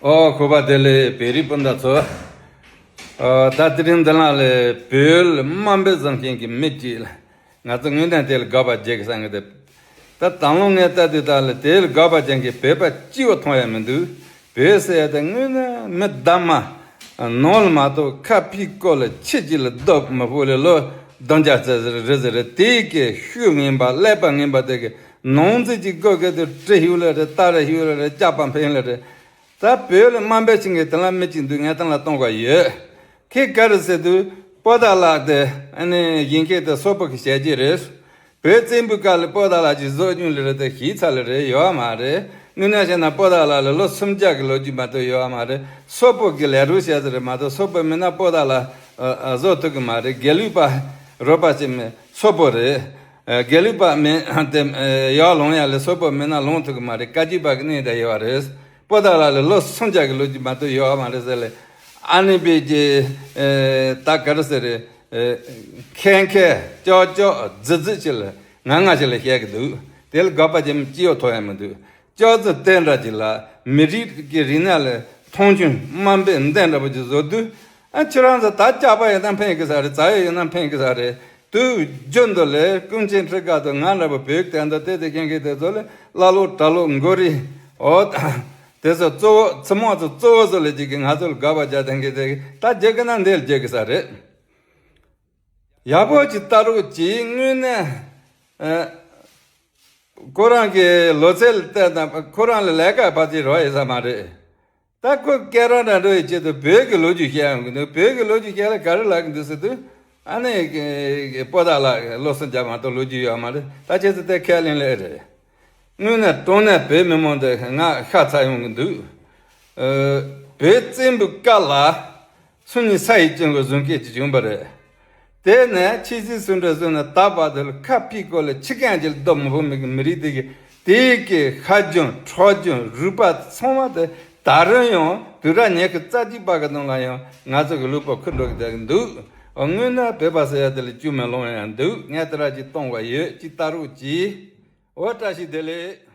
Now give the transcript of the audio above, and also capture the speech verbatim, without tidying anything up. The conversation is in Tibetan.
ཨོ་ཁོ་པ་དེ་ལས་བོད་རིགས་སྤུན་ཟླ་ཚོ། ཨ་ད་དེ་རིང་འདི་ལ་ལས་བོད་ལ་དམའ་འབེབས་བཟོ་མཁན་གྱི་མི་གཅིག་ལ་ང་ཚོ་དངོས་གནས་དེ་ལ་དགག་པ་བྱེད་ཀྱི་བསམ་གི་འདུག་ད་དང་བླངས་ངས་ལྟ་དུས་ད་ལ་དེ་ལ་དགག་པ་བྱེད་མཁན་བོད་པ་གཅིག་པོ་མཐོང་ཡ་མི་འདུག་བོད་ཟེར་ཡ་དེ་དངོས་གནས་མི་གདམ་མ་ནང་ལ་མ་གཏོགས་ཁ་ཕྱིའི་སྐོར་ལ་ཕྱི་གཅིག་ལ་རྡོ་མི་ཕོག་ལས་ལོ་བདུན་བརྒྱ་ཙམ་རེད་ཟེར་རེད། དེ་གི་ཤུགས་ངན་པ་ཀླད་པ་ངན་པ་དེ་གི་ནང་འཛུལ་གྱི་སྒོ་གི་དུ་གྲི་ཤུགས་ལ་རེད། སྟ་རེ་ཤུགས་ལ་རེད། ལྕགས་པ་འཕེན་ལ་རེད། ད་བོད་ལ་དམའ་འབེབས་བྱེད་མཁན་དེ་ལ་མི་གཅིག་འདུག་ངས་དེ་ལ་གཏོང་དགོས་ཡོད། ཁྱེད་ག་རེ་ཟེར་དུས་པོ་ཏཱ་ལ་དེ་ཨ་ནི་གཞོན་སྐྱེས་དེ་སོག་པོ་གི་བྱས་རྗེས་རེད། བོད་བཙན་པོའི་སྐབས་ལ་པོ་ཏཱ་ལ་གྱི་བཟོ་སྐྲུན་ལ་རེད་དེ་གཞིས་ཚ་ལ་རེད་ཡོད་མ་རེད། དངོས་གནས་བཤད་ན་པོ་ཏཱ་ལ་ལ་ལོ་སུམ་བརྒྱ་གི་ལོ་རྒྱུས་མ་གཏོགས་ཡོད་མ་རེད། སོག་པོ་གི་ལས་རོགས་བྱས་ཟེར་མ་གཏོགས་སོག་པོ་མིན་ན་པོ་ཏཱ་ལ་ཨ་ཨ་བཟོ་ཐུབ་གི་མ་རེད། དགེ་ལུགས་པ་རོགས་པ་ཅིག་མིན་སོག་པོ་རེད། ཨ་དགེ་ལུགས་པ་མིན་དེ་ཨ་ཡར་ལོང་ཡ་ལས་སོག་པོ་མིན་ན་ལོང་ཐུབ་གི་མ་རེད། བཀའ་བརྒྱུད་པ་གི་གནས་དེ་ཡོད་རེད། པོ་ཏཱ་ལ་ལ་ལོ་སུམ་བརྒྱ་གི་ལོ་རྒྱུས་མ་གཏོགས་ཡོད་མ་རེད་ཟེར་ལས། ཨ་ནི་བོད་ཀྱི་ཨ་ད་ག་རེ་ཟེར་རེད། ཨ་མཁས་མཁས་ཅོག་ཅོག་རྫི་རྫི་ཅིག་ལ་ང་ང་ཅིག་ལ་བཤད་གི་འདུག་དེ་ལ་དགག་པ་བྱེད་མི་གཅིག་ཡོད་ཐོག་ཡང་མི་འདུག་ཅོག་ཙེ་དེ་འདྲ་ཅིག་ལ་མི་རིགས་ཀྱི་རིག་གནས་ལ་མཐོང་ཆུང་དམའ་འབེབས་འདི་འདྲ་པོ་ཅིག་བཟོ་དུས། ཨ་ཁྱེད་རང་ཚོ་ད་སྐྱག་པ་ཡིན་ན་ཕན་གི་ས་རེད། རྫ་ཡོད་ཡིན་ན་ཕན་གི་ས་རེད། དུས་རྒྱུན་དུ་ལས་ཀུན་མཁྱེན་ཁྲི་ཀ་དུ་ང་འདྲ་པོ་བོད་དོན་དུ་དེ་དེ་མཁྱེན་མཁན་དེ་ཚོ་ལས་ཀླ་ཀློ་གྲྭ་ལོག་མགོ་རིལ་འོ་དེ་ཚོ་གཙོ་བོ་ཚུར་མང་ཚོ་གཙོ་བོ་ཚོ་ལས་ཅིག་གི་ང་ཚོ་ལ་དགག་པ་རྒྱག་དེ་མཁན་དེ་ད་རྒྱག་གི་ན་འདི་ལ་རྒྱག་གི་ས་རེད། ཡག་པོ་ཅིག་ལྟ་རོགས་གྱིས། དངོས་གནས་ཨ་ཁོ་རང་གི་ལོ་ཚད་ལ་བལྟས་ན་ཁོ་རང་ལ་ལས་ཀ་ཕལ་ཆེར་རག་ཡོད་ས་མ་རེད། ད་ཁོས་སྐད་རང་འདྲ་འགྲོ་ཡི་ཆེད་དུ་བོད་ཀྱི་ལོ་རྒྱུས་བཤད་ཡོང་གི་འདུག་བོད་ཀྱི་ལོ་རྒྱུས་བཤད་ལ་ག་རེ་ལབ་ཀྱི་འདུག་ཟེར་དུས། ཨ་ནི་པོ་ཏཱ་ལ་ལོ་སུམ་བརྒྱ་མ་གཏོགས་ལོ་རྒྱུས་ཡོད་མ་རེད། ད་ཁྱེད་ཚོ་དེ་ཁས་ལེན་ལེ་རེད། དངོས་གནས་དྲང་གནས་བོད་མི་མང་འདི་ང་ཤ་ཚ་ཡོང་གི་འདུག་ཨ་བོད་བཙན་པོའི་སྐབས་ལ་སུ་ནི་ས་ཡི་སྤྱང་ཀི་བཟོ་མཁན་ཅིག་བྱུང་བ་རེད། དེ་ནས་ཕྱི་སྲིད་ཟུང་འབྲེལ་བཟོས་ནས་ད་བར་དུ་ལ་ཁ་ཕྱིའི་སྐོར་ལ་ཕྱི་རྐྱང་གཅིག་ལ་རྡོ་མི་ཕོག་མི་གི་མི་རིགས་དེ་གི་དེ་གི་ཤ་རྒྱུན་ཁྲག་རྒྱུན་རུས་པ་ཚང་མ་དེ་ད་རུང་ཡང་དུས་རབས་ཉི་ཤུ་རྩ་གཅིག་པ་གི་ནང་ལ་ཡང་ང་ཚོ་གི་ལུས་པོ་འཁུར་འགྲོ་གི་བསྡད་གི་འདུག་ཨོ་དངོས་གནས་བོད་པ་ཟེར་ཡ་དེ་ལ་སྐྱུག་མེ་ལོང་ཡང་འདུག་ངས་དེ་ར་གཅིག་གཏོང་བ་ཡོད། གཅིག་ལྟ་རོགས་གྱིས། ཨོ་བཀྲ་ཤིས་བདེ་ལེགས།